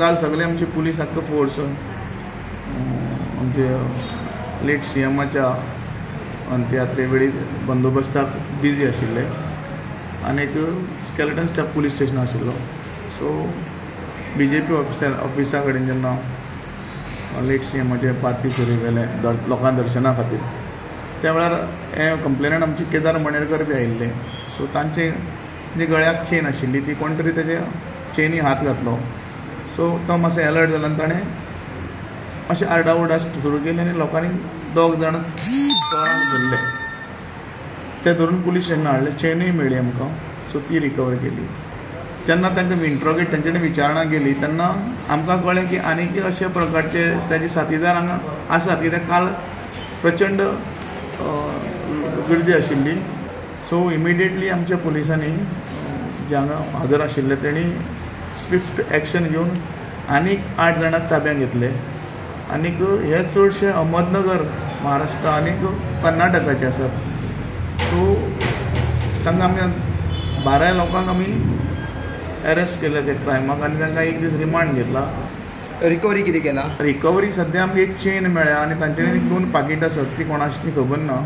काल सगळे आमचे पुलीस आख्खो फोर्स आमचे लेट सीएमाच्या अंत्ययात्रे वेळी बंदोबस्ताक बिजी आशिल्ले आनी एक स्केलेटन स्टाफ पुलीस स्टेशन आशिल्लो. सो बीजेपी ऑफिसा कडेन जेन्ना लेट सीएमाचे पार्थीव शरीर व्हेलें लोकां दर्शना खातीर त्या वेळार हे कंप्लेनंट आमचे केदार मणेरकर बी आयिल्ले. सो तांचे जे गळ्याक चेन आशिल्ली ती कोण तरी तेजे चेनी हात घातलो. सो तो मातसो एलर्ट जालो आनी ताणें अशें आरडाओरडा सुरू केली आनी लोकांनी दोग जाण चोरांक धरले. ते धरून पुलीस स्टेशनार हाडले, चेनूय मेळ्ळी आमकां. सो ती रिकवर केली. जेन्ना तांकां इंट्रोगेट तांचे कडेन विचारणा केली तेन्ना आमकां कळ्ळें की आनीक अशे प्रकारचे ताजे साथीदार हांगा आसात, कित्याक काल प्रचंड गर्दी आशिल्ली. सो इमिडिएटली आमच्या पुलिसांनी जे हांगा हजर आशिल्ले तेणी स्विफ्ट एक्शन घेवन आनीक 8 जाणांक ताब्यांत घेतले. आनीक हे चडशे अहमदनगर, महाराष्ट्र आनीक कर्नाटकाचे आसात. सो तांकां आमी 12 लोकांक आमी एरेस्ट केले त्या क्रायमाक आनी तांकां एक दीस रिमांड घेतला. रिकवरी कितें केला? रिकवरी सद्या आमकां एक चेन मेळ्ळ्या आनी तांचे कडेन 2 पाकीट आसात, ती कोणाची ती खबर ना.